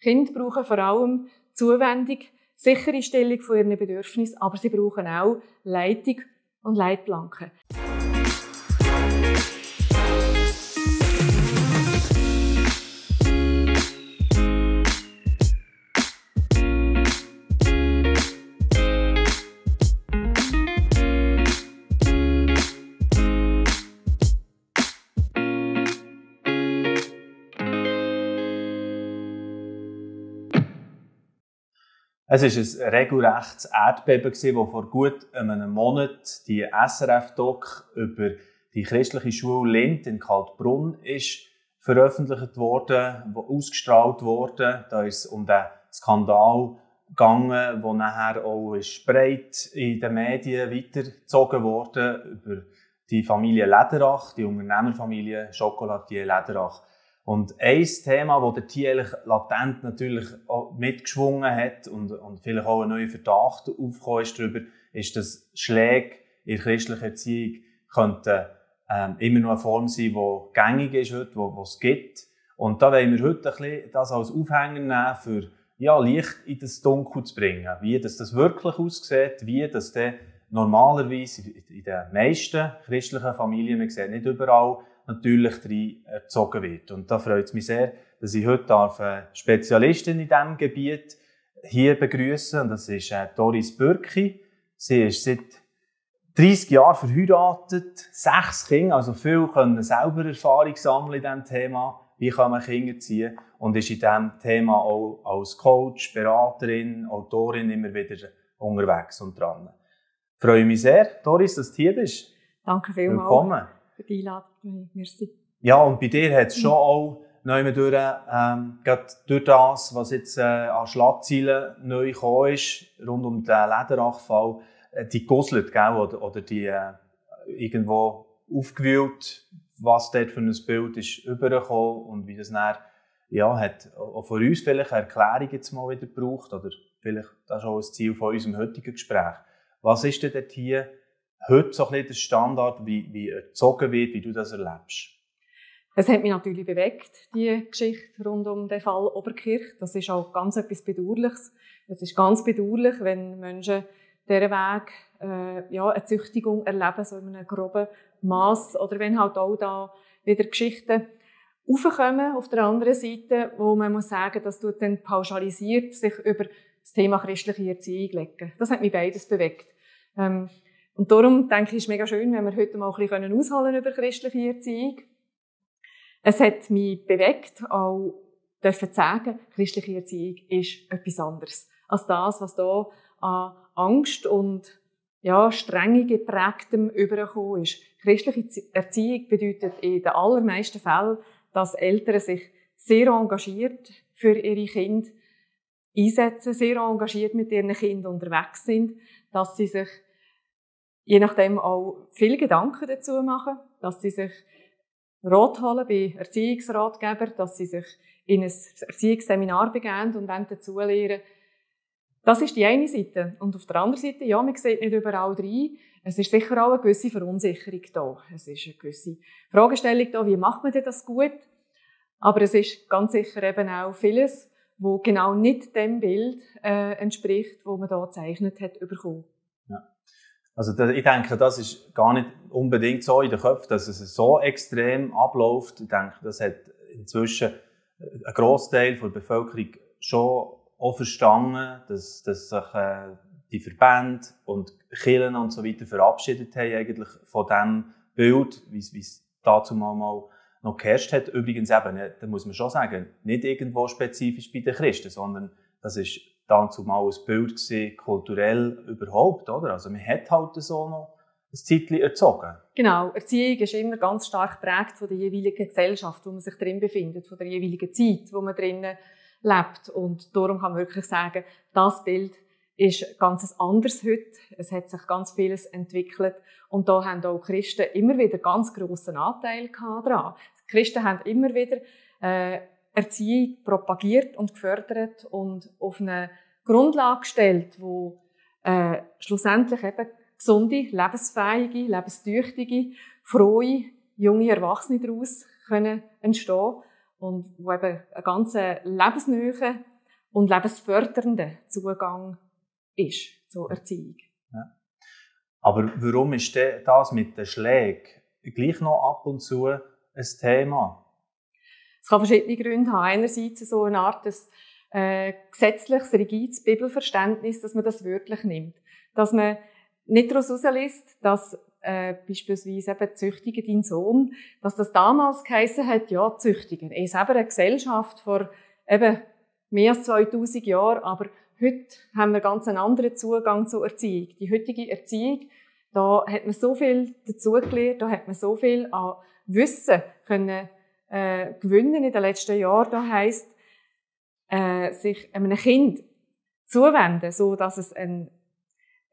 Kinder brauchen vor allem Zuwendung, sichere Stellung von ihren Bedürfnissen, aber sie brauchen auch Leitung und Leitplanken. Es war ein regelrechtes Erdbeben, das vor gut einem Monat die SRF-Doc über die christliche Schule Lindt in Kaltbrunn ist veröffentlicht worden, ausgestrahlt wurde. Da ist es um den Skandal gegangen, der nachher auch breit in den Medien weitergezogen wurde über die Familie Lederach, die Unternehmerfamilie Chocolatier Lederach. Und ein Thema, das dort hier eigentlich latent natürlich auch mitgeschwungen hat und vielleicht auch ein neuer Verdacht aufgekommen ist darüber, ist, dass Schläge in der christlichen Erziehung könnten, immer noch eine Form sein, die gängig ist heute, die es gibt. Und da wollen wir heute ein bisschen das als Aufhänger nehmen, für Licht in das Dunkel zu bringen. Wie das wirklich aussieht, wie das dann normalerweise in den meisten christlichen Familien, man sieht nicht überall, natürlich drin erzogen wird. Und da freut es mich sehr, dass ich heute eine Spezialistin in diesem Gebiet hier begrüßen. Und das ist Doris Bürki. Sie ist seit 30 Jahren verheiratet, 6 Kinder, also viel können selber Erfahrung sammeln in diesem Thema. Wie kann man Kinder erziehen? Und ist in diesem Thema auch als Coach, Beraterin, Autorin immer wieder unterwegs und dran. Ich freue mich sehr, Doris, dass du hier bist. Danke vielmals. Willkommen. Für die Einladung. Merci. Ja, und bei dir hat es schon auch neu durch das, was jetzt an Schlagzeilen neu gekommen ist, rund um den Lederach-Fall, die gegusselt, gell? Oder die irgendwo aufgewühlt, was dort für ein Bild ist übergekommen und wie das dann, hat auch für uns vielleicht eine Erklärung jetzt mal wieder gebraucht, oder vielleicht das ist auch ein Ziel von unserem heutigen Gespräch. Was ist denn dort hier heute so ein bisschen der Standard, wie erzogen wird, wie du das erlebst? Es hat mich natürlich bewegt, die Geschichte rund um den Fall Oberkirch. Das ist auch ganz etwas Bedauerliches. Es ist ganz bedauerlich, wenn Menschen diesen Weg, eine Züchtigung erleben, so in einem groben Mass. Oder wenn halt auch da wieder Geschichten aufkommen auf der anderen Seite, wo man muss sagen, das tut dann pauschalisiert sich über das Thema christliche Erziehung legen. Das hat mich beides bewegt. Und darum denke ich, ist es mega schön, wenn wir heute mal ein bisschen ausholen über christliche Erziehung. Es hat mich bewegt, auch zu sagen, christliche Erziehung ist etwas anderes als das, was da an Angst und Strenge geprägtem übergekommen ist. Christliche Erziehung bedeutet in den allermeisten Fällen, dass Eltern sich sehr engagiert für ihre Kinder einsetzen, sehr engagiert mit ihren Kindern unterwegs sind, dass sie sich je nachdem auch viele Gedanken dazu machen, dass sie sich Rat holen bei Erziehungsratgebern, dass sie sich in ein Erziehungsseminar begeben und dazu lernen. Das ist die eine Seite. Und auf der anderen Seite, man sieht nicht überall rein. Es ist sicher auch eine gewisse Verunsicherung da. Es ist eine gewisse Fragestellung da, wie macht man denn das gut? Aber es ist ganz sicher eben auch vieles, wo genau nicht dem Bild entspricht, das man da gezeichnet hat, bekommen. Ja. Also ich denke, das ist gar nicht unbedingt so in den Köpfen, dass es so extrem abläuft. Ich denke, das hat inzwischen ein Grossteil der Bevölkerung schon auch verstanden, dass sich die Verbände und Kirchen und so weiter verabschiedet haben eigentlich von dem Bild, wie es dazu mal noch geherrscht hat. Übrigens eben, da muss man schon sagen, nicht irgendwo spezifisch bei den Christen, sondern das ist dann zumal ein Bild gewesen, kulturell überhaupt, oder? Also man hat halt so noch ein Zeitchen erzogen. Genau. Erziehung ist immer ganz stark geprägt von der jeweiligen Gesellschaft, wo man sich drin befindet, von der jeweiligen Zeit, wo man drinnen lebt. Und darum kann man wirklich sagen, das Bild ist ganz anderes heute. Es hat sich ganz vieles entwickelt. Und da haben auch Christen immer wieder ganz grossen Anteil daran. Die Christen haben immer wieder Erziehung propagiert und gefördert und auf eine Grundlage gestellt, wo schlussendlich eben gesunde, lebensfähige, lebenstüchtige, frohe, junge Erwachsene daraus können entstehen. und wo eben ein ganz lebensnäher und lebensfördernder Zugang ist zur Erziehung. Ja. Aber warum ist denn das mit den Schlägen gleich noch ab und zu ein Thema? Es kann verschiedene Gründe haben. Einerseits so eine Art gesetzliches, rigides Bibelverständnis, dass man das wörtlich nimmt. Dass man nicht daraus herausliest, dass beispielsweise eben «Züchtige deinen Sohn», dass das damals geheissen hat, ja, züchtigen. Es ist eben eine Gesellschaft vor eben mehr als 2000 Jahren, aber heute haben wir ganz einen anderen Zugang zur Erziehung. Die heutige Erziehung, da hat man so viel dazugelernt, da hat man so viel an Wissen können gewinnen in den letzten Jahren. Da heisst, sich einem Kind zuwenden, so dass es eine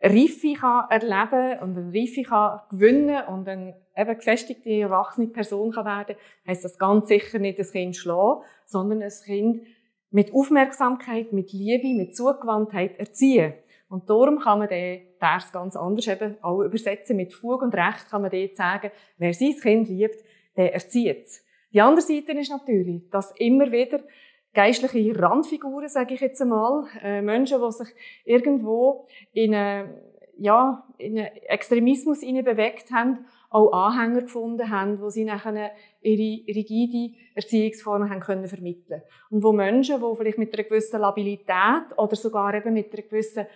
Reife kann erleben und eine Reife kann gewinnen und eine eben gefestigte, erwachsene Person kann werden, heisst das ganz sicher nicht ein Kind schlagen, sondern ein Kind mit Aufmerksamkeit, mit Liebe, mit Zugewandtheit erziehen. Und darum kann man den Vers ganz anders eben auch übersetzen. Mit Fug und Recht kann man dort sagen, wer sein Kind liebt, der erzieht es. Die andere Seite ist natürlich, dass immer wieder geistliche Randfiguren, sage ich jetzt einmal, Menschen, die sich irgendwo in einen Extremismus bewegt haben, auch Anhänger gefunden haben, wo sie nachher ihre rigide Erziehungsformen haben können vermitteln. Und wo Menschen, die vielleicht mit einer gewissen Labilität oder sogar eben mit einer gewissen,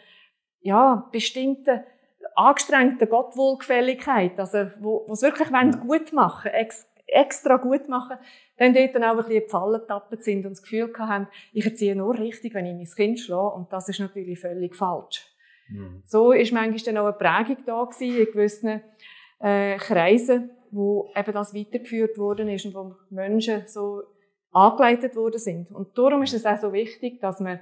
bestimmten, angestrengten Gottwohlgefälligkeit, also, wo es wirklich gut machen wollen, extra gut machen, dann dort dann auch ein bisschen in die Falle getappt sind und das Gefühl haben, ich erziehe nur richtig, wenn ich mein Kind schlage, und das ist natürlich völlig falsch. Mhm. So ist manchmal dann auch eine Prägung da gewesen in gewissen Kreisen, wo eben das weitergeführt worden ist und wo Menschen so angeleitet worden sind. Und darum ist es auch so wichtig, dass man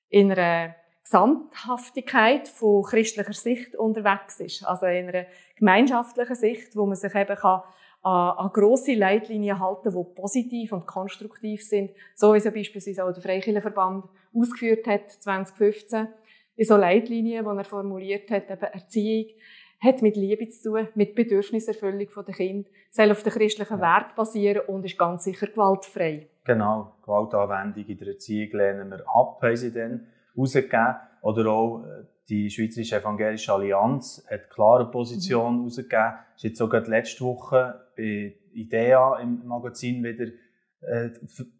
in einer Gesamthaftigkeit von christlicher Sicht unterwegs ist. Also in einer gemeinschaftlichen Sicht, wo man sich eben an grosse Leitlinien halten, die positiv und konstruktiv sind. So wie es ja beispielsweise auch der Freikirchenverband ausgeführt hat, 2015. In so Leitlinien, die er formuliert hat, eben Erziehung, hat mit Liebe zu tun, mit Bedürfniserfüllung der Kinder, soll auf den christlichen Wert basieren und ist ganz sicher gewaltfrei. Genau, Gewaltanwendung in der Erziehung lehnen wir ab, haben sie dann rausgegeben. Oder auch die Schweizerische Evangelische Allianz hat klare Position rausgegeben. Ist jetzt sogar letzte Woche bei IDEA im Magazin wieder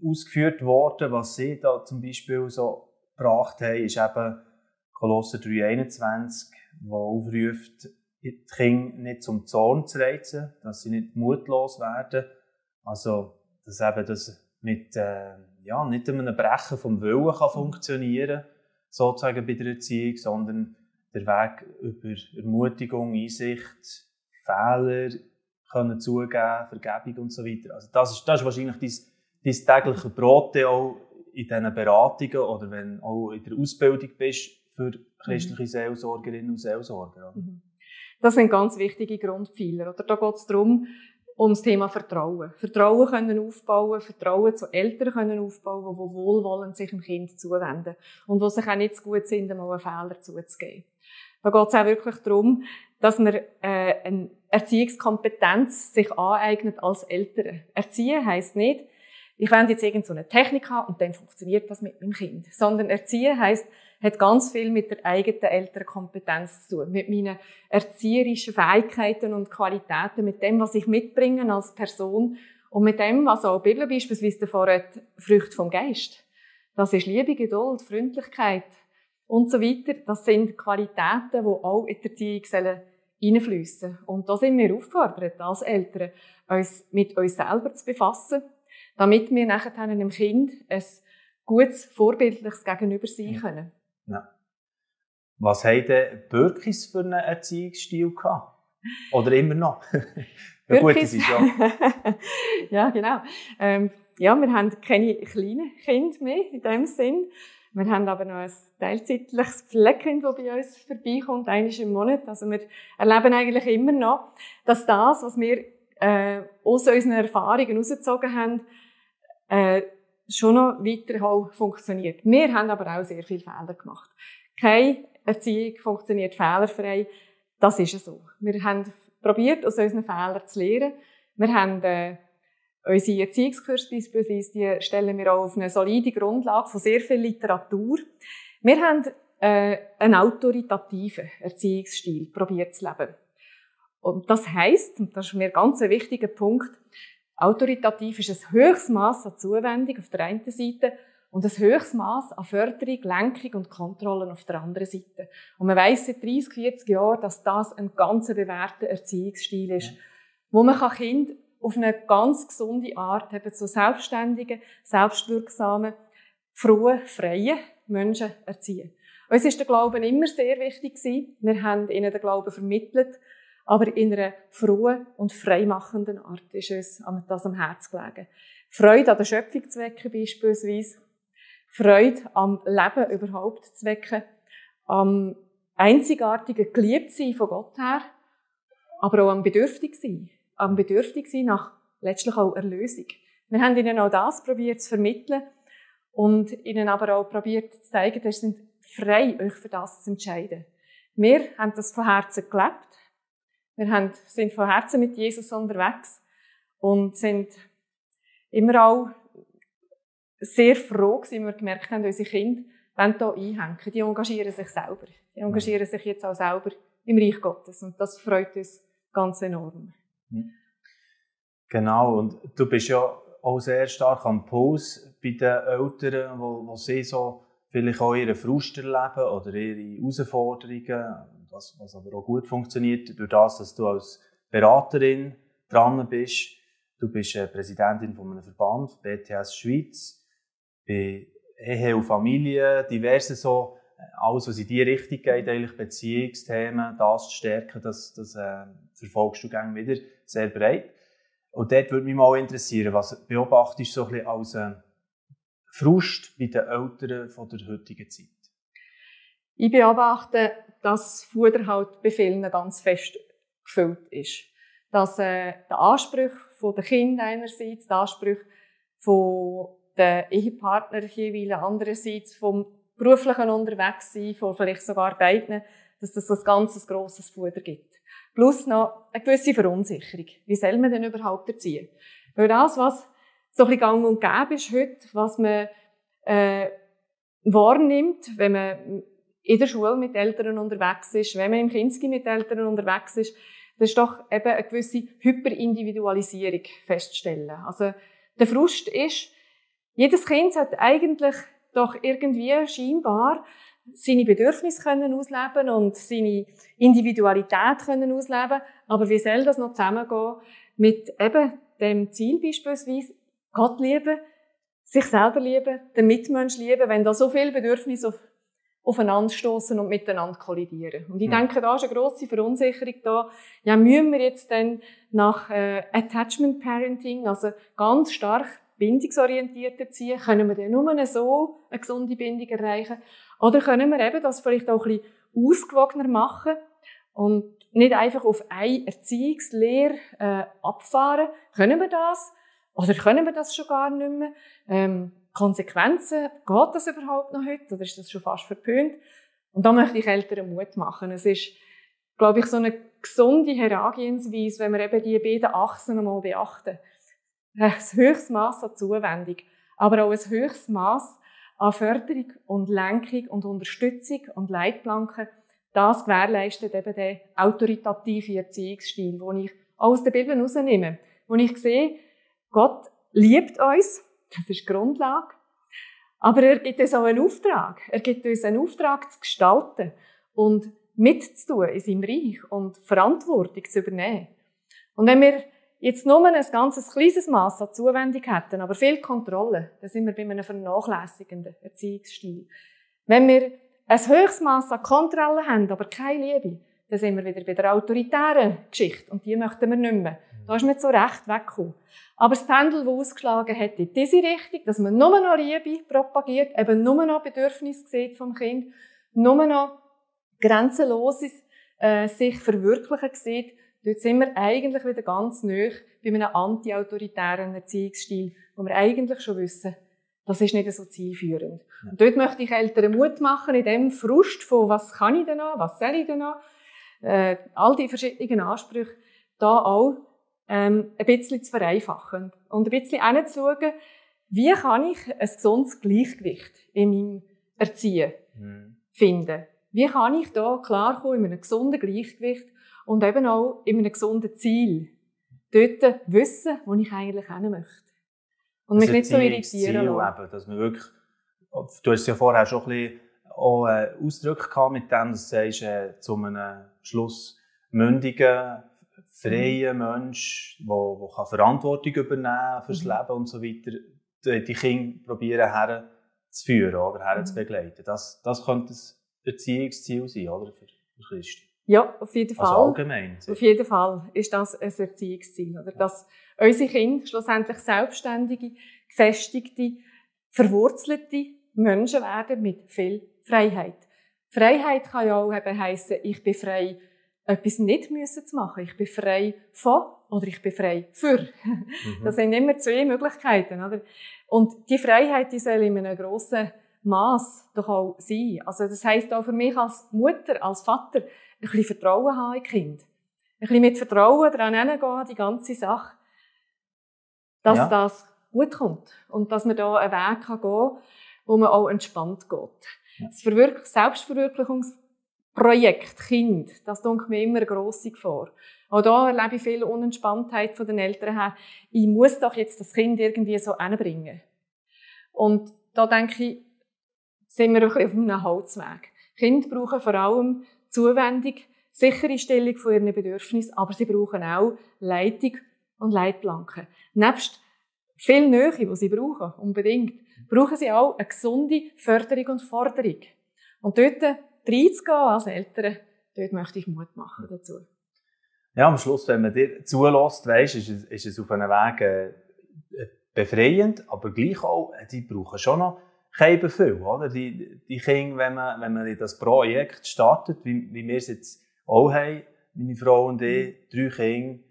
ausgeführt worden. Was sie da zum Beispiel so gebracht haben, ist eben Kolosser 3,21, wo aufruft, die Kinder nicht zum Zorn zu reizen, dass sie nicht mutlos werden. Also, dass eben das mit nicht einem Brechen vom Willen kann funktionieren, sozusagen bei der Erziehung, sondern der Weg über Ermutigung, Einsicht, Fehler können zugeben, Vergebung und so weiter. Also das ist wahrscheinlich dein tägliche Brot auch in diesen Beratungen oder wenn du auch in der Ausbildung bist für christliche Seelsorgerinnen und Seelsorger. Mhm. Das sind ganz wichtige Grundpfeiler. Oder? Da geht es darum, um das Thema Vertrauen. Vertrauen können aufbauen, Vertrauen zu Eltern können aufbauen, die wohlwollend sich dem Kind zuwenden und die sich auch nicht so gut sind, mal einen Fehler zuzugeben. Da geht es auch wirklich darum, dass man eine Erziehungskompetenz sich aneignet als Eltern. Erziehen heisst nicht, ich wende jetzt irgendeine Technik an und dann funktioniert das mit meinem Kind. Sondern Erziehen heisst, hat ganz viel mit der eigenen Elternkompetenz zu tun. Mit meinen erzieherischen Fähigkeiten und Qualitäten, mit dem, was ich mitbringe als Person und mit dem, was auch die Bibel beispielsweise davor hat, Früchte vom Geist. Das ist Liebe, Geduld, Freundlichkeit und so weiter. Das sind Qualitäten, die auch in die Erziehung hineinfliessen sollen. Und da sind wir aufgefordert, als Eltern, uns mit uns selber zu befassen, damit wir nachher einem Kind ein gutes, vorbildliches Gegenüber sein können. Ja. Was haben denn Bürkis für einen Erziehungsstil gehabt? Oder immer noch? Ja, gut, das ist ja. Ja, genau. Wir haben keine kleinen Kinder mehr in dem Sinn. Wir haben aber noch ein teilzeitliches Pflegekind, das bei uns vorbeikommt, einmal im Monat. Also wir erleben eigentlich immer noch, dass das, was wir aus unseren Erfahrungen herausgezogen haben, schon noch weiter auch funktioniert. Wir haben aber auch sehr viele Fehler gemacht. Keine Erziehung funktioniert fehlerfrei. Das ist so. Wir haben probiert, aus unseren Fehlern zu lernen. Wir haben Unsere Erziehungskurse beispielsweise, die stellen wir auch auf eine solide Grundlage von sehr viel Literatur. Wir haben einen autoritativen Erziehungsstil probiert zu leben. Und das heisst, und das ist mir ganz ein wichtiger Punkt, autoritativ ist ein höchstes Mass an Zuwendung auf der einen Seite und ein höchstes Mass an Förderung, Lenkung und Kontrolle auf der anderen Seite. Und man weiss seit 30, 40 Jahren, dass das ein ganz bewährter Erziehungsstil ist, wo man Kinder auf eine ganz gesunde Art eben zu selbstständigen, selbstwirksamen, frohen, freien Menschen erziehen. Uns ist der Glauben immer sehr wichtig gewesen. Wir haben ihnen den Glauben vermittelt, aber in einer frohen und freimachenden Art ist uns das am Herzen gelegen. Freude an der Schöpfung zu wecken beispielsweise, Freude am Leben überhaupt zu wecken, am einzigartigen Geliebtsein von Gott her, aber auch am Bedürftigsein nach letztlich auch Erlösung. Wir haben ihnen auch das probiert zu vermitteln und ihnen aber auch probiert zu zeigen, dass sie frei, euch für das zu entscheiden. Wir haben das von Herzen gelebt. Wir sind von Herzen mit Jesus unterwegs und sind immer auch sehr froh gewesen, weil wir gemerkt haben, unsere Kinder wollen hier einhängen. Die engagieren sich selber. Die engagieren sich jetzt auch selber im Reich Gottes. Und das freut uns ganz enorm. Genau. Und du bist ja auch sehr stark am Puls bei den Eltern, wo sie so vielleicht auch ihren Frust erleben oder ihre Herausforderungen. Das, was aber auch gut funktioniert, durch das, dass du als Beraterin dran bist. Du bist Präsidentin von einem Verband, BTS Schweiz, bei Ehe und Familie, diverse so, alles, was in die Richtung geht, eigentlich Beziehungsthemen, das zu stärken, das verfolgst du gerne wieder sehr breit. Und dort würde mich mal interessieren, was beobachtest du so ein bisschen als Frust bei den Eltern von der heutigen Zeit? Ich beobachte, dass Fuder halt bei vielen ganz fest gefüllt ist. Dass der Anspruch der Kinder einerseits, der Anspruch der Ehepartner jeweils andererseits, vom beruflichen Unterwegssein, von vielleicht sogar beiden, dass das ein ganz grosses Fuder gibt. Plus noch eine gewisse Verunsicherung. Wie soll man denn überhaupt erziehen? Weil das, was so ein bisschen gang und gäbe ist heute, was man wahrnimmt, wenn man in der Schule mit Eltern unterwegs ist, wenn man im Kinski mit Eltern unterwegs ist, das ist doch eben eine gewisse Hyperindividualisierung festzustellen. Also, der Frust ist, jedes Kind sollte eigentlich doch irgendwie scheinbar seine Bedürfnisse können ausleben und seine Individualität können ausleben. Aber wie soll das noch zusammengehen mit eben dem Ziel beispielsweise, Gott lieben, sich selber lieben, den Mitmensch lieben, wenn da so viele Bedürfnisse aufeinander stoßen und miteinander kollidieren. Und ich denke, da ist eine grosse Verunsicherung da. Ja, müssen wir jetzt dann nach Attachment Parenting, also ganz stark bindungsorientiert erziehen, können wir dann nur so eine gesunde Bindung erreichen? Oder können wir eben das vielleicht auch ein bisschen ausgewogener machen und nicht einfach auf eine Erziehungslehre abfahren? Können wir das? Oder können wir das schon gar nicht mehr? Konsequenzen, geht das überhaupt noch heute? Oder ist das schon fast verpönt? Und da möchte ich Eltern Mut machen. Es ist, glaube ich, so eine gesunde Herangehensweise, wenn wir eben die beiden Achsen einmal beachten. Ein höchstes Mass an Zuwendung, aber auch ein höchstes Mass an Förderung und Lenkung und Unterstützung und Leitplanken. Das gewährleistet eben den autoritatischen Erziehungsstil, den ich aus der Bibel herausnehme. Wo ich sehe, Gott liebt uns, das ist die Grundlage, aber er gibt uns auch einen Auftrag. Er gibt uns einen Auftrag zu gestalten und mitzutun in seinem Reich und Verantwortung zu übernehmen. Und wenn wir jetzt nur ein ganz kleines Mass an Zuwendung hätten, aber viel Kontrolle, dann sind wir bei einem vernachlässigenden Erziehungsstil. Wenn wir ein höchstes Mass an Kontrolle haben, aber keine Liebe, dann sind wir wieder bei der autoritären Geschichte. Und die möchten wir nicht mehr. Da ist man so recht weggekommen. Aber das Pendel, das ausgeschlagen hat in diese Richtung, dass man nur noch Liebe propagiert, eben nur noch Bedürfnisse sieht vom Kind, nur noch Grenzenloses sich verwirklichen sieht, dort sind wir eigentlich wieder ganz nahe bei einem anti-autoritären Erziehungsstil, wo wir eigentlich schon wissen, das ist nicht so zielführend. Und dort möchte ich Eltern Mut machen, in dem Frust von, was kann ich denn noch, was soll ich denn noch, all die verschiedenen Ansprüche, da auch ein bisschen zu vereinfachen und ein bisschen hinzuschauen, wie kann ich ein gesundes Gleichgewicht in meinem Erziehen finden? Wie kann ich da klarkommen in einem gesunden Gleichgewicht und eben auch in einem gesunden Ziel? Dort wissen, wo ich eigentlich hin möchte. Und mich nicht so irritieren lassen. Dass man wirklich, du hast ja vorher schon ein bisschen auch Ausdrücke gehabt mit dem, dass du sagst, zu einem schlussmündigen, freien Mensch, der Verantwortung übernehmen für das Leben und so weiter, die Kinder probieren herzuführen oder herzubegleiten. Das könnte ein Erziehungsziel sein, oder? Für Christen. Ja, auf jeden Fall. Also allgemein. Auf jeden Fall ist das ein Erziehungsziel. Oder? Dass unsere Kinder schlussendlich selbstständige, gefestigte, verwurzelte Menschen werden mit viel Freiheit. Freiheit kann ja auch heissen, ich bin frei, etwas nicht zu machen. Ich bin frei von oder ich bin frei für. Das sind immer zwei Möglichkeiten. Oder? Und die Freiheit, die soll in einem grossen Mass doch auch sein. Also das heisst auch für mich als Mutter, als Vater, ein bisschen Vertrauen haben in die Kinder. Ein bisschen mit Vertrauen daran hingehen, die ganze Sache, dass das gut kommt. Und dass man da einen Weg gehen kann, wo man auch entspannt geht. Ja. Das Selbstverwirklichungsprojekt Kind, das denke mir immer eine grosse Gefahr. Auch da erlebe ich viel Unentspanntheit von den Eltern her. Ich muss doch jetzt das Kind irgendwie so hinbringen. Und da denke ich, sind wir ein bisschen auf einem Holzweg. Kinder brauchen vor allem Zuwendung, sichere Stellung von ihren Bedürfnissen, aber sie brauchen auch Leitung und Leitplanken. Nebst viel Nähe, die sie brauchen, unbedingt, brauchen sie auch eine gesunde Förderung und Forderung. Und dort reinzugehen als Eltern, dort möchte ich Mut machen dazu. Ja, am Schluss, wenn man dir zulässt, weisst, ist es auf einem Weg befreiend, aber gleich auch, die brauchen schon noch kein viel, oder? Die Kinder, wenn man in das Projekt startet, wie wir es jetzt auch haben, meine Frau und ich, 3 Kinder,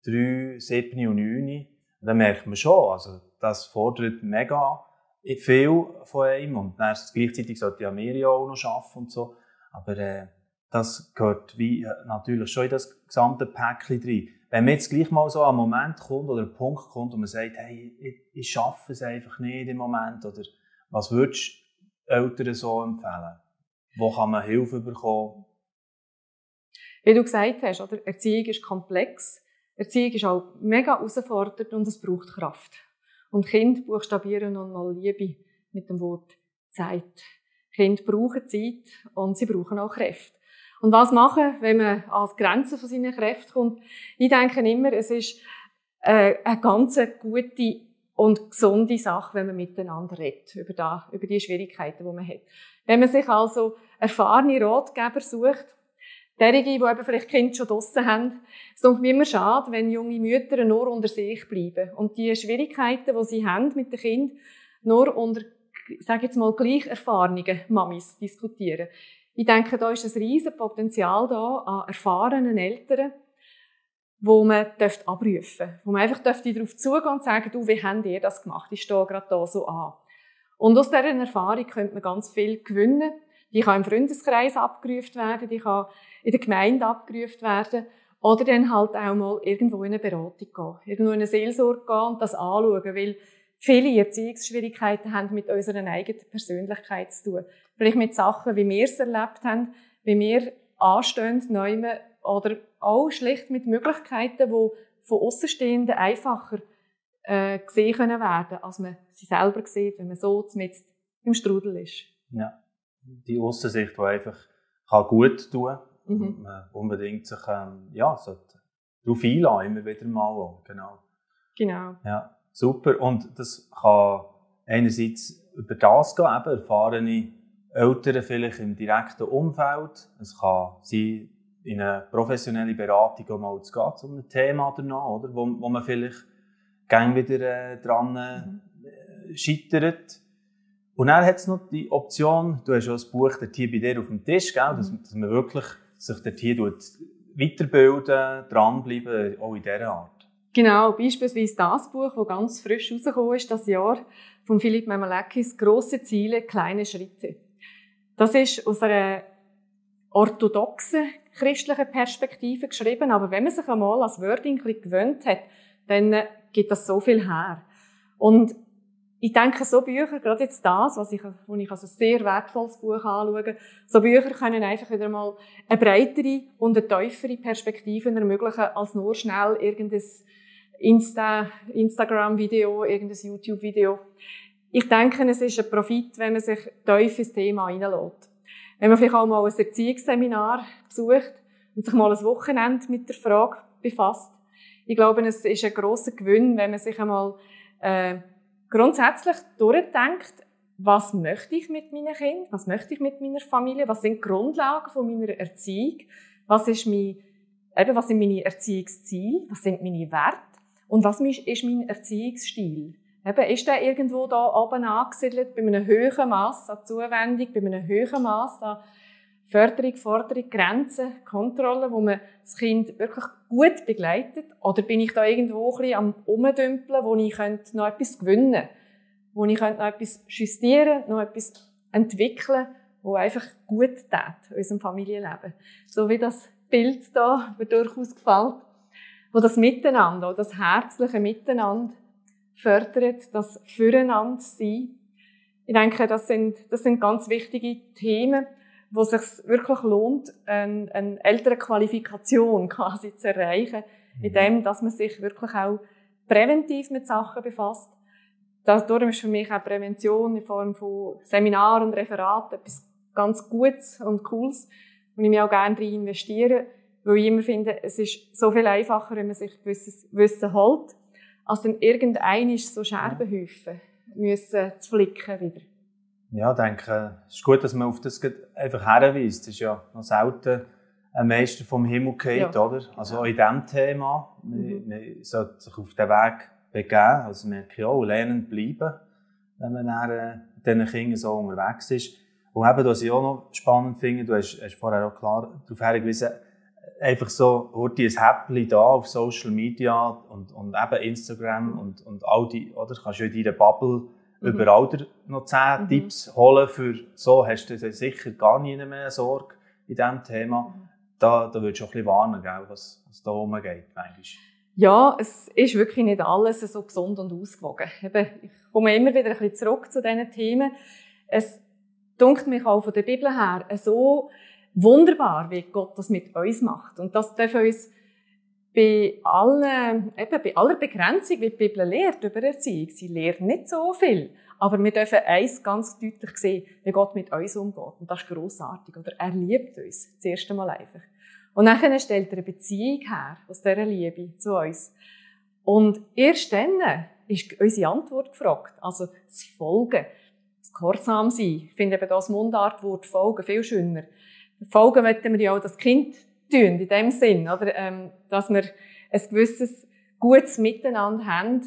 3, 7 und 9, dann merkt man schon, also das fordert mega viel von einem und dann gleichzeitig sollte ja Miri auch noch arbeiten und so, aber das gehört wie natürlich schon in das gesamte Päckchen rein. Wenn man jetzt gleich mal so einen Moment kommt oder einen Punkt kommt und man sagt, hey, ich schaffe es einfach nicht im Moment, oder was würdest du Eltern so empfehlen? Wo kann man Hilfe bekommen? Wie du gesagt hast, oder? Erziehung ist komplex. Erziehung ist auch mega herausfordernd und es braucht Kraft. Und Kinder buchstabieren und mal Liebe mit dem Wort Zeit. Kinder brauchen Zeit und sie brauchen auch Kräfte. Und was machen, wenn man an die Grenzen von seinen Kräften kommt? Ich denke immer, es ist eine ganz gute und gesunde Sache, wenn man miteinander redet, über die Schwierigkeiten, die man hat. Wenn man sich also erfahrene Ratgeber sucht, derjenige, die eben vielleicht Kinder schon draussen haben, es ist mir immer schade, wenn junge Mütter nur unter sich bleiben und die Schwierigkeiten, die sie haben mit den Kindern, nur unter, sage jetzt mal, gleich erfahrenen Mamis diskutieren. Ich denke, da ist ein riesen Potenzial da an erfahrenen Eltern, wo man abrufen darf. Wo man einfach darauf zugehen und sagen, du, wie habt ihr das gemacht? Ich stehe gerade da so an. Und aus dieser Erfahrung könnte man ganz viel gewinnen. Die kann im Freundeskreis abgerufen werden, die kann in der Gemeinde abgerufen werden. Oder dann halt auch mal irgendwo in eine Beratung gehen. Irgendwo in eine Seelsorge gehen und das anschauen. Weil viele Erziehungsschwierigkeiten haben mit unserer eigenen Persönlichkeit zu tun. Vielleicht mit Sachen, wie wir es erlebt haben, wie wir anstehen, nehmen, oder auch schlicht mit Möglichkeiten, die von Aussenstehenden einfacher gesehen können werden, als man sie selber sieht, wenn man so mitten im Strudel ist. Ja, die Aussensicht, die einfach gut tun kann. Und man unbedingt sich sollte darauf einlassen, immer wieder mal auch. Genau. Ja, super. Und das kann einerseits über das gehen, eben erfahrene Eltern vielleicht im direkten Umfeld. Es kann sein, in eine professionelle Beratung auch mal zu gehen, zu einem Thema danach, oder? Wo man vielleicht gerne wieder dran scheitert. Und dann hat es noch die Option, du hast ja das Buch dort hier bei dir auf dem Tisch, gell? Dass man wirklich sich dort hier weiterbilden, dranbleiben, auch in dieser Art. Genau, beispielsweise das Buch, das ganz frisch rausgekommen ist, das Jahr von Philipp Mamalakis, «Grosse Ziele, kleine Schritte». Das ist aus einer orthodoxen christlichen Perspektive geschrieben, aber wenn man sich einmal als Wording gewöhnt hat, dann gibt das so viel her. Und ich denke, so Bücher, gerade jetzt das, wo ich als ein sehr wertvolles Buch anschaue, so Bücher können einfach wieder mal eine breitere und eine tiefere Perspektive ermöglichen, als nur schnell irgendein Instagram-Video, irgendein YouTube-Video. Ich denke, es ist ein Profit, wenn man sich tief ins Thema hineinlässt. Wenn man vielleicht auch mal ein Erziehungsseminar besucht und sich mal ein Wochenende mit der Frage befasst. Ich glaube, es ist ein grosser Gewinn, wenn man sich einmal grundsätzlich durchdenkt, was möchte ich mit meinen Kindern, was möchte ich mit meiner Familie, was sind die Grundlagen von meiner Erziehung, was sind meine Erziehungsziele, was sind meine Werte und was ist mein Erziehungsstil. Ist der irgendwo da oben angesiedelt, bei einem hohen Mass an Zuwendung, bei einem hohen Mass an Förderung, Forderung, Grenzen, Kontrolle, wo man das Kind wirklich gut begleitet? Oder bin ich da irgendwo ein bisschen am Umdümpeln, wo ich noch etwas gewinnen könnte, wo ich noch etwas justieren, noch etwas entwickeln, wo einfach gut tut, unserem Familienleben. So wie das Bild da mir durchaus gefällt, wo das Miteinander, das herzliche Miteinander fördert, das Füreinander-Sein. Ich denke, das sind ganz wichtige Themen, wo es sich wirklich lohnt, eine ältere Qualifikation quasi zu erreichen, indem dass man sich wirklich auch präventiv mit Sachen befasst. Darum ist für mich auch Prävention in Form von Seminaren und Referaten etwas ganz Gutes und Cooles, wo ich mich auch gerne rein investiere, weil ich immer finde, es ist so viel einfacher, wenn man sich gewisses Wissen holt, als dann irgendein so Scherbenhäufen müssen zu flicken wieder. Ja, ich denke, es ist gut, dass man auf das einfach hinweist. Es ist ja noch selten ein Meister vom Himmel gefallen, ja. Oder? Also auch in diesem Thema. Man sollte sich auf den Weg begeben. Also man kann auch lernend bleiben, wenn man dann mit diesen Kindern so unterwegs ist. Und eben, was ich auch noch spannend finde, du hast vorher auch klar darauf hingewiesen, einfach so, heute ein Häppchen da auf Social Media und eben Instagram und all die, oder? Kannst du in deiner Bubble überall noch 10 Tipps holen für so, hast du sicher gar nie mehr eine Sorge in diesem Thema. Da würdest du auch ein bisschen warnen, gell, was da rumgeht, manchmal. Ja, es ist wirklich nicht alles so gesund und ausgewogen. Ich komme immer wieder ein bisschen zurück zu diesen Themen. Es dünkt mich auch von der Bibel her so wunderbar, wie Gott das mit uns macht. Und das darf uns bei aller Begrenzung, wie die Bibel lehrt über Erziehung, sie lehrt nicht so viel. Aber wir dürfen eins ganz deutlich sehen, wie Gott mit uns umgeht. Und das ist grossartig. Oder er liebt uns. Das erste Mal einfach. Und dann stellt er eine Beziehung her, aus dieser Liebe zu uns. Und erst dann ist unsere Antwort gefragt. Also das Folgen, das Gehorsam sein. Ich finde eben das Mundartwort Folgen viel schöner. Folgen möchten wir ja auch das Kind tun, in dem Sinn, oder? Dass wir ein gewisses gutes Miteinander haben,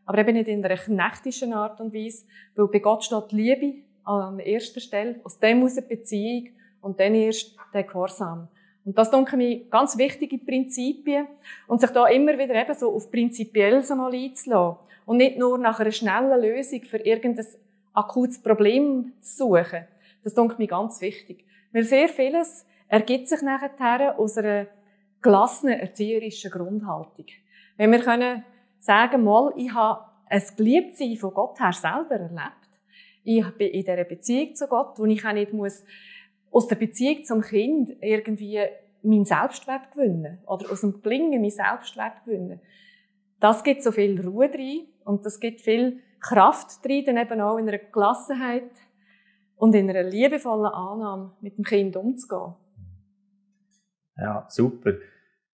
aber eben nicht in einer knechtischen Art und Weise, weil bei Gott steht die Liebe an erster Stelle, aus dem aus eine Beziehung und dann erst der Gehorsam. Und das denke ich ganz wichtige Prinzipien und sich da immer wieder eben so auf Prinzipielles einmal einzulassen und nicht nur nach einer schnellen Lösung für irgendein akutes Problem zu suchen. Das denke ich ganz wichtig. Weil sehr vieles ergibt sich nachher aus einer gelassenen erzieherischen Grundhaltung. Wenn wir können sagen, mal, ich habe ein Geliebtsein von Gott her selber erlebt. Ich bin in dieser Beziehung zu Gott, wo ich auch nicht muss aus der Beziehung zum Kind irgendwie meinen Selbstwert gewinnen oder aus dem Gelingen meinen Selbstwert gewinnen. Das gibt so viel Ruhe drin und das gibt viel Kraft drin, dann eben auch in einer Gelassenheit und in einer liebevollen Annahme mit dem Kind umzugehen. Ja, super.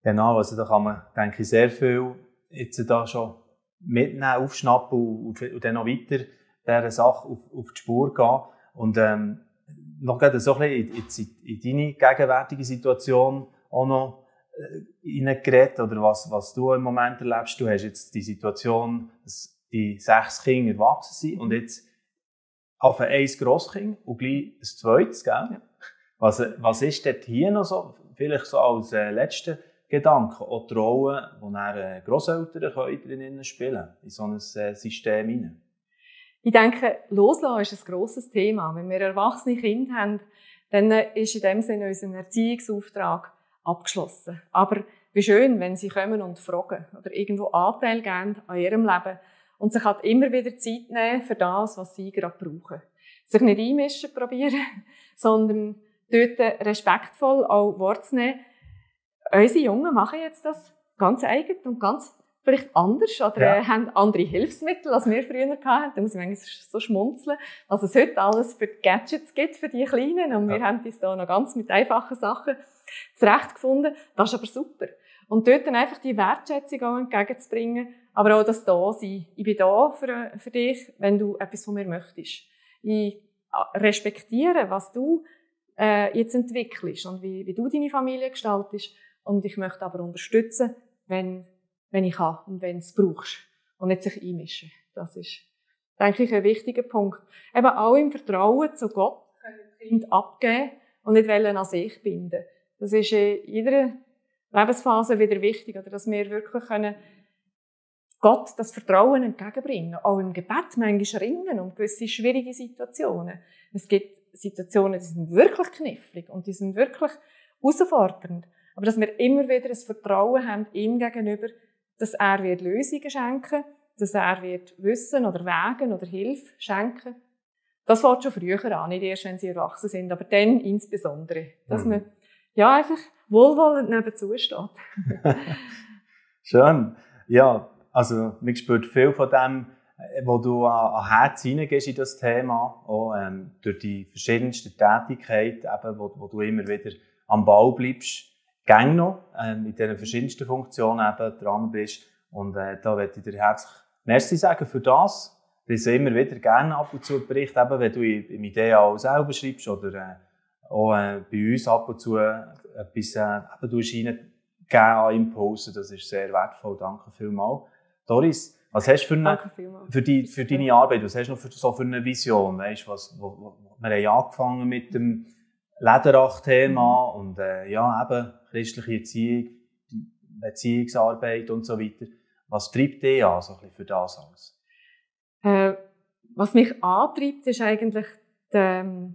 Genau, also da kann man, denke ich, sehr viel jetzt da schon mitnehmen, aufschnappen und dann noch weiter dieser Sache auf die Spur gehen. Und noch gerade so ein bisschen in deine gegenwärtige Situation auch noch hineingeredet, oder was du im Moment erlebst. Du hast jetzt die Situation, dass die 6 Kinder erwachsen sind und jetzt auf ein Grosskind und gleich ein zweites, gell? Ja. Was ist dort hier noch so? Vielleicht so als letzter Gedanke, auch die Rolle, die dann Grosseltern drinnen spielen können, in so ein System hinein. Ich denke, Loslassen ist ein grosses Thema. Wenn wir erwachsene Kinder haben, dann ist in dem Sinne unser Erziehungsauftrag abgeschlossen. Aber wie schön, wenn sie kommen und fragen oder irgendwo Anteil geben an ihrem Leben und sich halt immer wieder Zeit nehmen für das, was sie gerade brauchen. Sich nicht einmischen probieren, sondern dort respektvoll auch Wort zu nehmen. Unsere Jungen machen jetzt das ganz eigen und ganz vielleicht anders oder haben andere Hilfsmittel, als wir früher hatten. Da muss ich manchmal so schmunzeln, was es heute alles für Gadgets gibt für die Kleinen. Und wir haben uns da noch ganz mit einfachen Sachen zurechtgefunden. Das ist aber super. Und dort dann einfach die Wertschätzung auch entgegenzubringen, aber auch das Dasein. Ich bin da für dich, wenn du etwas von mir möchtest. Ich respektiere, was du jetzt entwickelst und wie du deine Familie gestaltest. Und ich möchte aber unterstützen, wenn ich kann und wenn du es brauchst. Und nicht sich einmischen. Das ist, denke ich, ein wichtiger Punkt. Eben auch im Vertrauen zu Gott können die Kinder abgeben und nicht an sich binden. Das ist in jeder Lebensphase wieder wichtig, oder dass wir wirklich können Gott das Vertrauen entgegenbringen. Auch im Gebet manchmal ringen um gewisse schwierige Situationen. Es gibt Situationen, die sind wirklich knifflig und die sind wirklich herausfordernd. Aber dass wir immer wieder ein Vertrauen haben ihm gegenüber, dass er wird Lösungen schenken, dass er wird Wissen oder Wegen oder Hilfe schenken. Das fängt schon früher an, nicht erst, wenn sie erwachsen sind, aber dann insbesondere. Dass man einfach wohlwollend nebenzu steht. Schön. Ja, also man spürt viel von dem, wo du an Herz hineingehst in das Thema, auch durch die verschiedensten Tätigkeiten, eben, wo du immer wieder am Ball bleibst. Gang noch, in diesen verschiedensten Funktionen eben dran bist. Und da möchte ich dir herzlich merci sagen für das. Ich lese immer wieder gerne ab und zu Berichte, eben wenn du im Ideal selber schreibst oder auch bei uns ab und zu etwas eben reingeben an Impulse. Das ist sehr wertvoll. Danke vielmals. Doris, was hast du für deine Arbeit? Was hast du noch für eine Vision? Weißt, wir haben angefangen mit dem Lederach-Thema und eben christliche Erziehung, Beziehungsarbeit und so weiter. Was treibt dich an, so ein bisschen für das alles? Was mich antreibt, ist eigentlich die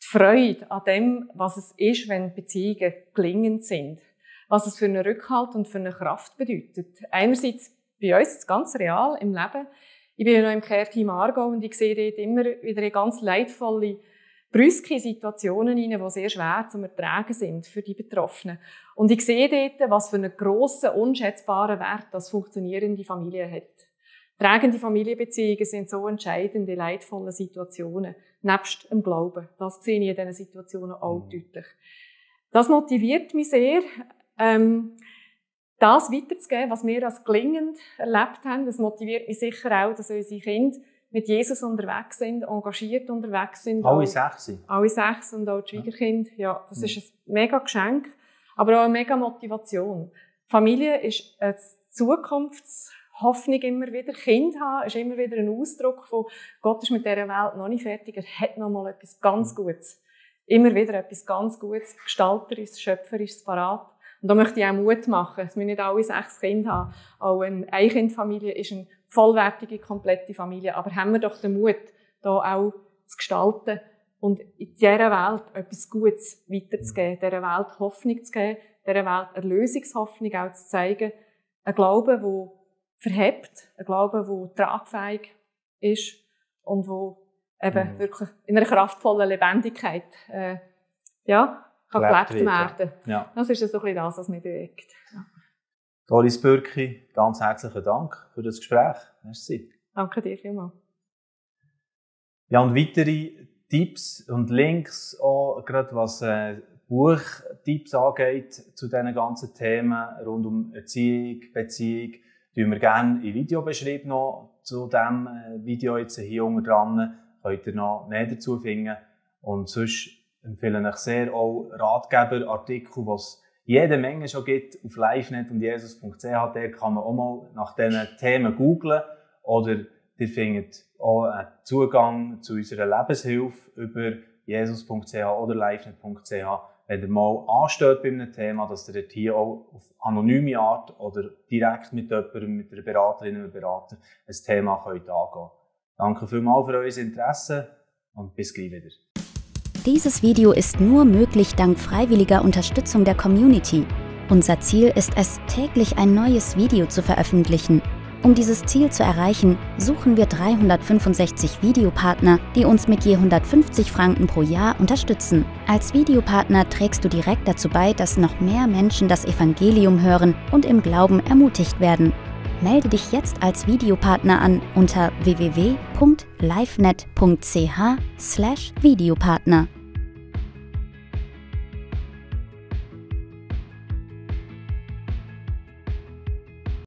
Freude an dem, was es ist, wenn Beziehungen gelingend sind. Was es für einen Rückhalt und für eine Kraft bedeutet. Einerseits bei uns ist es ganz real im Leben. Ich bin ja noch im Care-Team Aargau und ich sehe dort immer wieder ganz leidvolle brüske Situationen rein, die sehr schwer zu ertragen sind für die Betroffenen. Und ich sehe dort, was für einen grossen, unschätzbaren Wert das funktionierende Familie hat. Tragende Familienbeziehungen sind so entscheidende, leidvolle Situationen, nebst dem Glauben. Das sehe ich in diesen Situationen auch deutlich. Das motiviert mich sehr, das weiterzugeben, was wir als gelingend erlebt haben. Das motiviert mich sicher auch, dass unsere Kinder mit Jesus unterwegs sind, engagiert unterwegs sind. Alle 6? Alle 6 und auch die Schwiegerkinder. Ja, das ist ein mega Geschenk, aber auch eine mega Motivation. Familie ist eine Zukunftshoffnung immer wieder. Kind haben ist immer wieder ein Ausdruck von, Gott ist mit dieser Welt noch nicht fertig, er hat noch mal etwas ganz Gutes. Immer wieder etwas ganz Gutes, gestalterisches, schöpferisches parat. Und da möchte ich auch Mut machen. Es müssen nicht alle 6 Kinder haben. Auch eine Einkindfamilie ist eine vollwertige, komplette Familie. Aber haben wir doch den Mut, da auch zu gestalten und in dieser Welt etwas Gutes weiterzugeben, dieser Welt Hoffnung zu geben, dieser Welt Erlösungshoffnung auch zu zeigen. Ein Glaube, der verhebt, ein Glaube, der tragfähig ist und wo eben wirklich in einer kraftvollen Lebendigkeit kann gelebt werden. Ja. Das ist so ein bisschen das, was mich bewegt. Ja. Doris Bürki, ganz herzlichen Dank für das Gespräch. Merci. Danke dir vielmals. Ja, und weitere Tipps und Links, auch gerade was Buchtipps angeht zu diesen ganzen Themen rund um Erziehung, Beziehung, tun wir gerne in Videobeschreibung noch zu diesem Video jetzt hier unten dran. Könnt ihr noch mehr dazu finden. Und sonst empfehle ich sehr auch Ratgeber, Artikel, die es jede Menge schon gibt auf livenet und jesus.ch. Da kann man auch mal nach diesen Themen googlen. Oder ihr findet auch einen Zugang zu unserer Lebenshilfe über jesus.ch oder livenet.ch. Wenn ihr mal ansteht bei einem Thema, dass ihr dort hier auch auf anonyme Art oder direkt mit jemandem, mit einer Beraterin oder Berater ein Thema könnt angehen. Danke vielmals für euer Interesse und bis gleich wieder. Dieses Video ist nur möglich dank freiwilliger Unterstützung der Community. Unser Ziel ist es, täglich ein neues Video zu veröffentlichen. Um dieses Ziel zu erreichen, suchen wir 365 Videopartner, die uns mit je 150 Franken pro Jahr unterstützen. Als Videopartner trägst du direkt dazu bei, dass noch mehr Menschen das Evangelium hören und im Glauben ermutigt werden. Melde dich jetzt als Videopartner an unter www.livenet.ch/Videopartner.